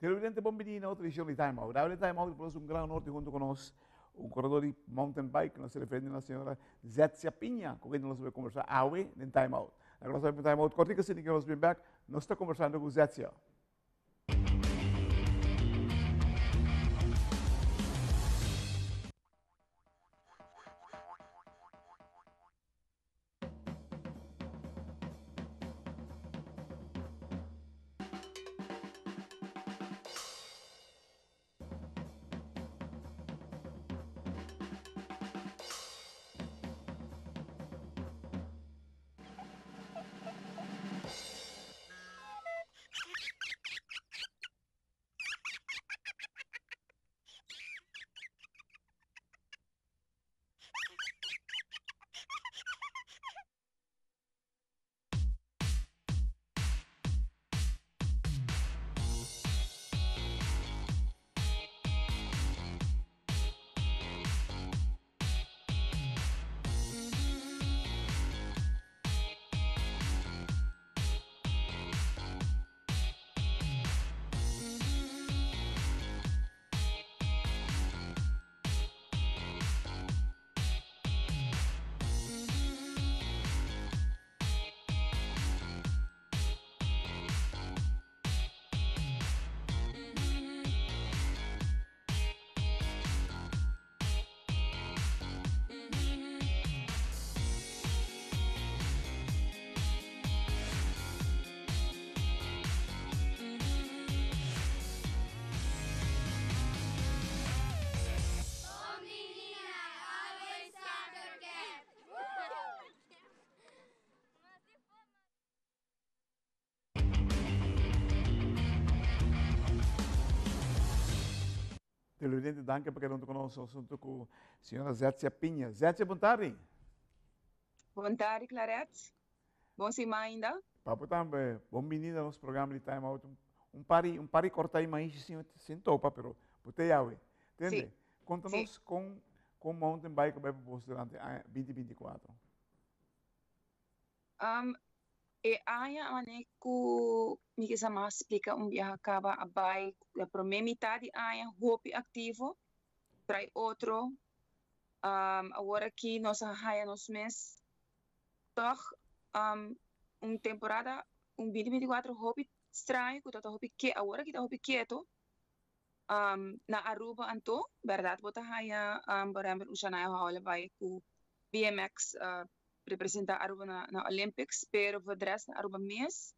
Televidente, bon bini na otro edicion di Time Out. Awe Time Out por un gran honor di hunto cu nos un corredor di mountain bike, nos referente na señora Zetsia Piña, cu quien nos bay conversa awe den Time Out. Nos bay Time Out cortico, asina que nos bin back, nos ta conversando cu Zetsia. Televidente, danki pa keda hunto ku nos. Nos hunto ku señora Zetsia Piña. Zetsia, bon tardi. Bon tardi, Claret. Bon siman ainda. Papo tambe, bon binida na nos programa di Time Out. Un pari, un pari corta y maishi sin, sin topa, pero bo te yawe. Tende? Sí. Conta nos con mountain bike bay pa bos durante aña 2024. E aña mane ku mi kisa mas splika un biaha kaba a bai la promé mitad di aña hopi aktivo, trai otro. Awor aki nos a haya nos mes toch un temporada, un 2024 hopi straño ku ta hopi ke awor aki ta hopi keto. Na Aruba anto, bèrdat bo ta haya por ehèmpel un Shania Howell a bai ku BMX representá Aruba na Olympics, pero voor de rest na Aruba mes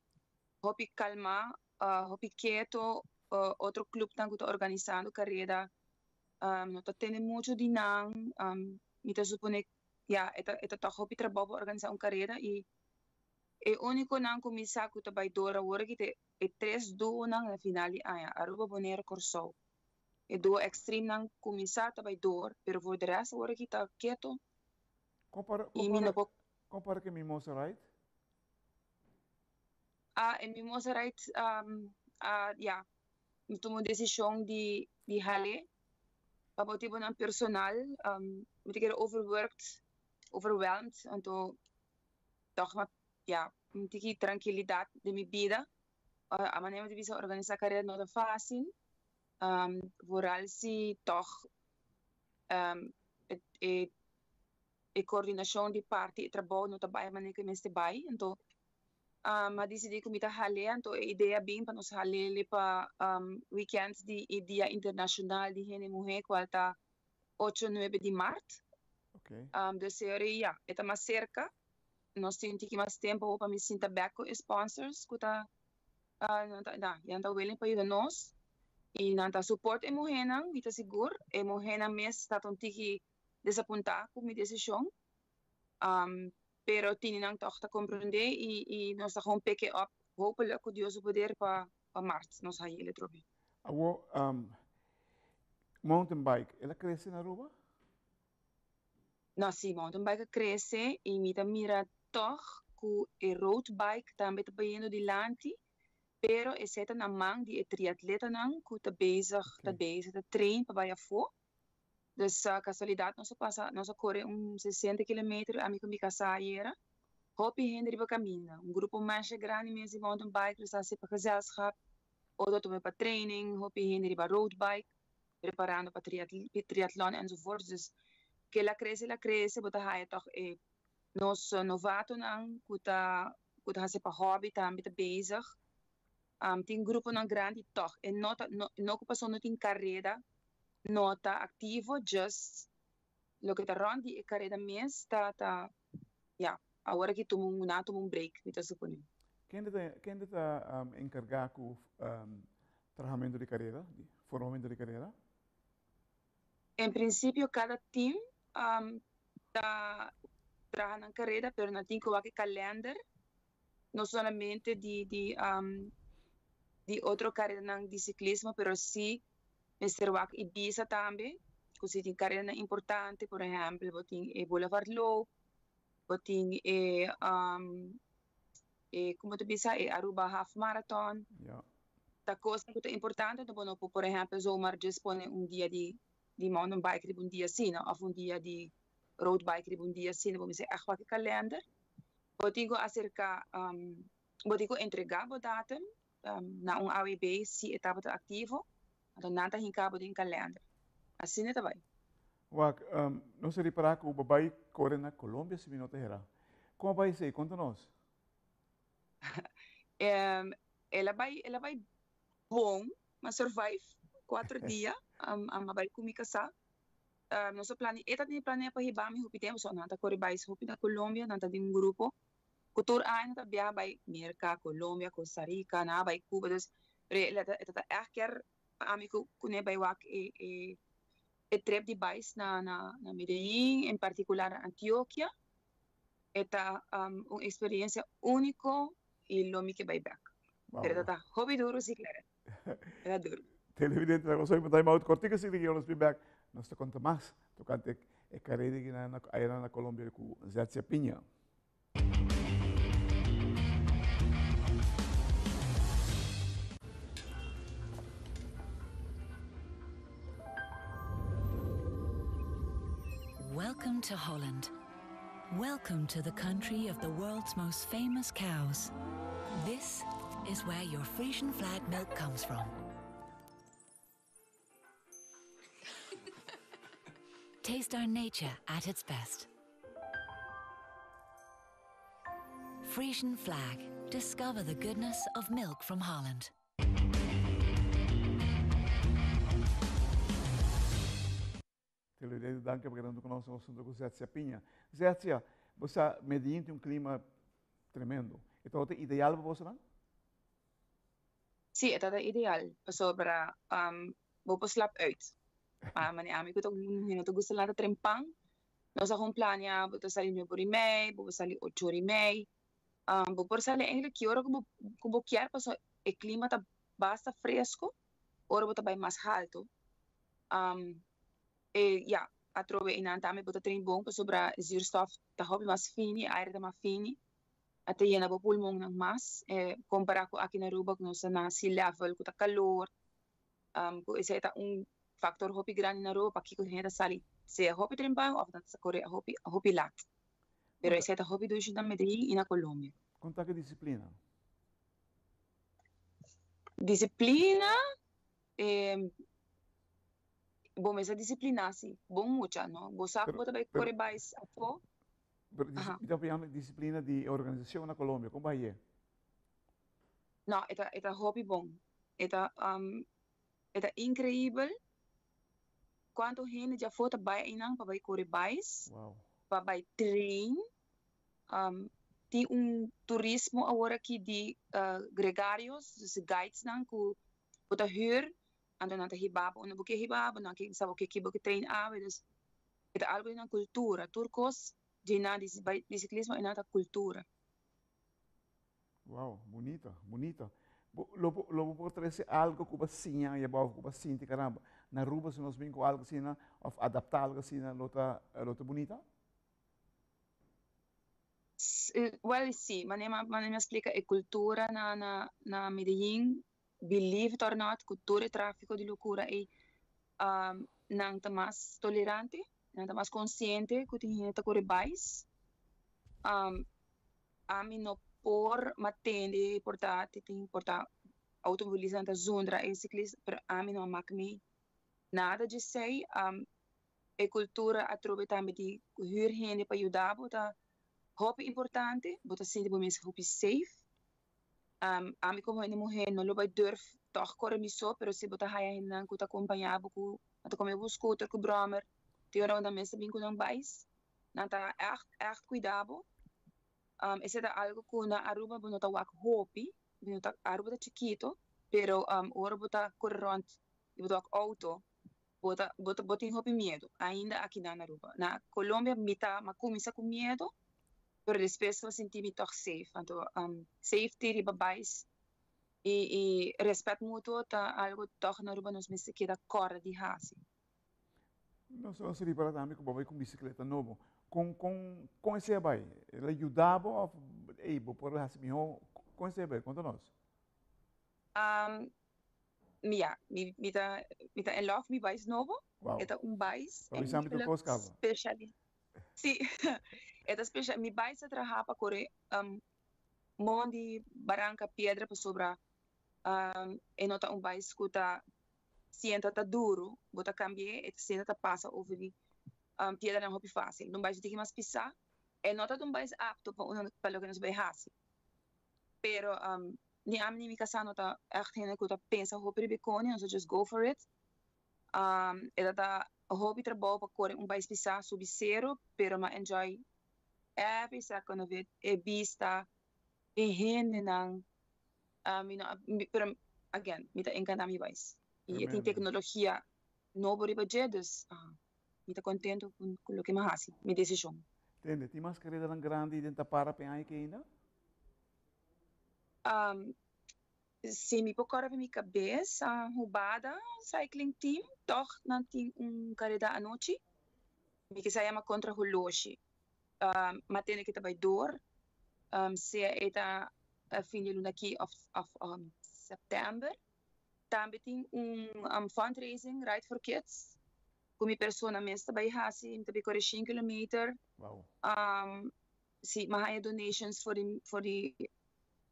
hopi kalma, hopi keto, otro clubnan ku ta organisando kareda no ta tende mucho di nan. Mi ta supone ya e ta tòg hopi trabou pa organisá un kareda i e únikonan ku mi sa ku ta bai dor awor aki ta e tres duonan na final di aña, Aruba, Bonaire, Kòrsou. E duo extreme-nan kuminsá ta bai dor, pero voor de rest awor aki ta keto. Kompara, I mi no kompara, por. Kompara ku Mimosa Ride? Ah, e Mimosa Ride, ya, mi tuma un desishon di hal'é pa motibunan personal. Mi ta kere overworked, overwhelmed, anto tòg mi a, ya, un tiki trankilidat den mi bida. A manera mi ta bisa organisá karera no ta fásil, vooral si tòg e koordinashon di parti e trabou no ta bai manera ku e mester bai. Anto mi a disidí ku mi ta hal'é, anto e idea bin pa nos hal'é pa wikènt di e Dia Internashonal di Hende Muhé kual ta 8, 9 di mart. Dus e ora ya, e ta mas serka. Nos tin tiki mas tempu pa mi sinta bèk ku e sponsors ku ta nan ta willing pa yuda nos i nan ta support e muhénan, mi ta sigur. E muhénan mes ta un tiki desapuntá ku mi desishon, pero tini nan tòg ta komprondé i nos ta gewoon pick it up, hopelijk ku Dios su poder pa mart nos haña el atrobe. Awor, mountain bike, el a krese na Aruba? No, sí, mountain bike a krese i mi ta mira tòg ku e road bike tambe ta bayendo dilanti, pero esei ta na man di e triatletanan ku ta bezig, ta bezig ta train pa bai afó. Dus kasualidat nos a pasa, nos a kore un 60 kilometer ami ku mi kasá ayera. Hopi hende riba kaminda, un grupo masha grandi mes di mountain bikers ta hasi pa gezelschap. Otro ta pa training, hopi hende riba road bike, preparando pa triatlon enzovoort. Dus ku el a krese, el a krese, bo ta haya toch nos novatonan ku ta hasi pa hobby tambe ta bezig. Tin gruponan grandi toch. E no ta, no, no ku paso no tin kareda, no ta aktivo, just loke ta rond di e kareda mes ta, ja, awor aki tuma un break, mi ta supone. Ken ta enkargá ku trahamentu di kareda, di formamentu di kareda? En prinsipio, kada team ta traha na kareda, pero nan tin ku kalender, no solamente di otro kareda di siklismo, pero si mester wak i bisa tambe, ku si tin kareda importante, por ehèmpel, bo tin e Boulevard Loop, bo tin e kon ta bisa, e Aruba Half Marathon. Ta kos ku ta importante, anto no por ehèmpel, zomaar just pone un dia di mountain bike riba un dia asina, òf un dia di road bike riba un dia asina, bo mester echt wak e kalender. Bo tin ku aserká, bo tin ku entregá bo datum na un AWB si e tabata aktivo, anto nan ta hinka bo den kalender. Asina ta bai. Wak, nos a ripará ku bo a bai kore na Colombia, si mi no ta hera. Kon a bai esei? Konta nos. El a bai bon, m'a survive 4 dia, m'a bai ku mi kasá. Nos plan, e tabatin plan pa hiba mi hopi tempu, so nan ta kore bai hopi na Colombia, nan ta den un grupo. Ku tur aña ta biaha bai Merka, Colombia, Costa Rica, nan bai Cuba, dus e ta echt kier ami ku kuné bai wak e trip di bais na Medellín, en partikular na Antioquia. E ta un eksperensia úniko i lo mi ke bai back. Pero ta hopi duru, si, klaro. Ta duru. Televidente, nos ta time out kòrtiku asina ku nos be back. Nos ta konta mas tokante e kareda na Colombia ku Zetsia Piña. Welcome to Holland. Welcome to the country of the world's most famous cows. This is where your Frisian Flag milk comes from. Taste our nature at its best. Frisian Flag. Discover the goodness of milk from Holland. Televidente, danki pa keda ku nos asuntu ku Zetsia Piña. Zetsia, bo sa, Medellín tin un klima tremendo. E ta ideal pa bo, no? Si, ta ideal. Pasobra bo por slap uit. Maar manera ami ku ta no ta gusta lanta trempan, nos a plania, bo ta sali 9:30, bo sali 8:30. Bo por sali eigenlijk ki ora ku bo kier, paso e klima ta basta fresku, ora bo ta bai mas haltu. E ja, atrobe einan tambe bo ta train bon, pasobra zuurstof ta hopi mas fini, aire ta mas fini. Ta yena bo pulmonnan mas, kompará ku aki na Aruba ku nos ta na sea level, ku ta kalor. Ku esei ta un faktor hopi grandi na Aruba pakiko hende ta sali sea hopi trempan òf nan ta kore hopi hopi lat. Pero esei ta hopi dushi na Medellín i na Colombia. Kon ta ku disiplina? Disiplina, bo mester disipliná si, bon mucha, no? Bo sa ku bo ta bai kore bais afó. Pero mi ta papiando disiplina di organisashon na Colombia, kon bai e? No, e ta hopi bon. E ta inkreibel kuantu hende di afó ta bai einan pa bai kore bais, pa bai train. Tin un turismo awor aki di gregarios, dus guides nan ku bo ta huur, anto nan ta hiba bo unda bo ke hiba bo, nan ke sa bo ke ki bo ke train awe, dus e ta algo di nan kultura. Tur kos di nan di siklismo einan ta kultura. Wow, bunita, bunita. Lo bo por trese algo ku bo a siña ei abou, ku bo a sinti, caramba, na Aruba si nos bin ku algo asina, òf adaptá algo asina, lo ta bunita? Well, si, manera mi a splika e kultura na Medellín, believe it or not, ku tur e tráfiko di lokura ei, nan ta mas tolerante, nan ta mas konsiente ku tin hende ta kore bais. Ami no por matende por ta tin por ta. Automobilistanan ta zundra e siklista, pero ami no a mak mi nada dje esei. E kultura atrobe tambe di hür hende pa yuda bo ta hopi importante. Bo ta sinti bo mes hopi safe. Ami komo hende muhé no lo bai durf tòg kore mi so, pero si bo ta haya hendenan ku ta kompañá bo ku nan ta kome bo scooter ku bròmer, tin ora nan mes ta bin ku nan bais, nan ta ègt ègt kuida bo. Esei ta algu ku na Aruba bo no ta wak hopi, bo no ta Aruba ta chikito, pero ora bo ta kore rònt i bo ta wak outo, bo ta bo ta bo tin hopi miedu ainda akinan na Aruba. Na Colombia mi ta mi a kuminsá ku miedu, pero despues mi a sinti mi tòg safe. Anto safety riba bais i i rèspèt mutuo ta algu tòg na Aruba nos mester keda kòrda di hasi. Nos nos ripara tambe ku bo bai ku un bisikleta nobo. Kon kon kon esei a bai? El a yuda bo òf ey bo por hasi mihó? Kon esei a bai? Konta nos. Ya, mi mi ta mi ta in love mi bais nobo. Wow. E ta un bais Bo bisa mi tur kos kaba. speciali. Sí, e ta special. Mi bais ta traha pa kore mondi, baranka, piedra pasobra e no ta un bais ku ta sienta ta duru, bo ta kambi'é, e ta sienta ta pasa over di piedranan hopi fásil. Un bais diki mas pisá, e no ta un bais apto pa uno pa loke nos bai hasi. Pero ni ami ni mi kasá no ta ègt hende ku ta pensa hopi riba e koni, nos ta just go for it. E ta ta hopi trabou pa kore un bais pisá subi seru, pero mi a enjoy every second of it, e bista, e hendenan. Mi no a, pero again, mi ta encanta mi bais. Y e tin tecnologia nobo riba dje, dus mi ta contento cu loke mi a haci, mi decision. Tende, tin mas caredanan grandi den ta para p'e aña ki ainda? Si mi por corda pa mi cabes, Hubada Cycling Team, toch nan tin un careda anochi. Mi kisa yama contra holoshi. Ma tende ki ta bai door, sea e ta fin di luna aki of september. Tambe tin un fundraising Ride for Kids ku mi persona mes ta bai hasi, mi ta bai kore shen kilometer. Si mi a haña donations for di for di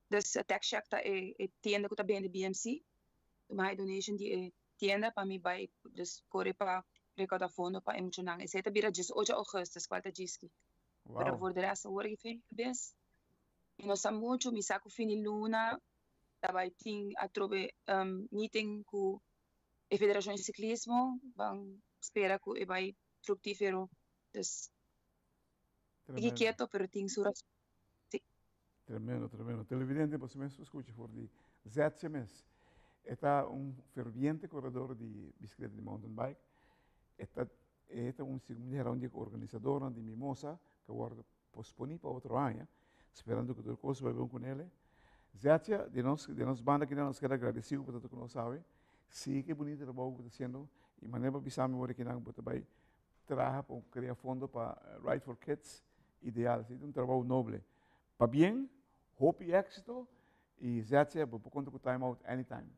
dus Tech Shack ta e tienda ku ta bende BMC. Mi a haña donation di e tienda pa mi bai dus kore pa rekouda fondo pa e muchanan. Esei ta bira 18 augustus kual ta djiski. Pero voor de rest awor aki fin di bes mi no sa muchu, mi sa ku fin di luna ta bai tin atrobe meeting ku e federashon di siklismo, ban spera ku e bai fruktifero. Dus tiki keto pero tin su rason. Si. Tremendo, tremendo. Televidente, boso mes por scucha for di Zetsje mes. E ta un ferviente corredor di bicicleta di mountain bike. E ta, e ta un segun mi un di e organisadornan di Mimosa, cu a wordo posponi pa otro aña, sperando cu tur cos bai bon cu nele. Zetsje, di nos, di nos banda kinan nos keda agradecido pa ta cu nos awe. Sigui e bunito trabou cu bo ta haciendo y manera bo a bisa mi ora kinan bo ta bai traha pa crea fondo pa Ride for Kids ideal. Esei ta un trabou noble. Pabien, hopi éxito y ZC bo por conta cu Time Out anytime.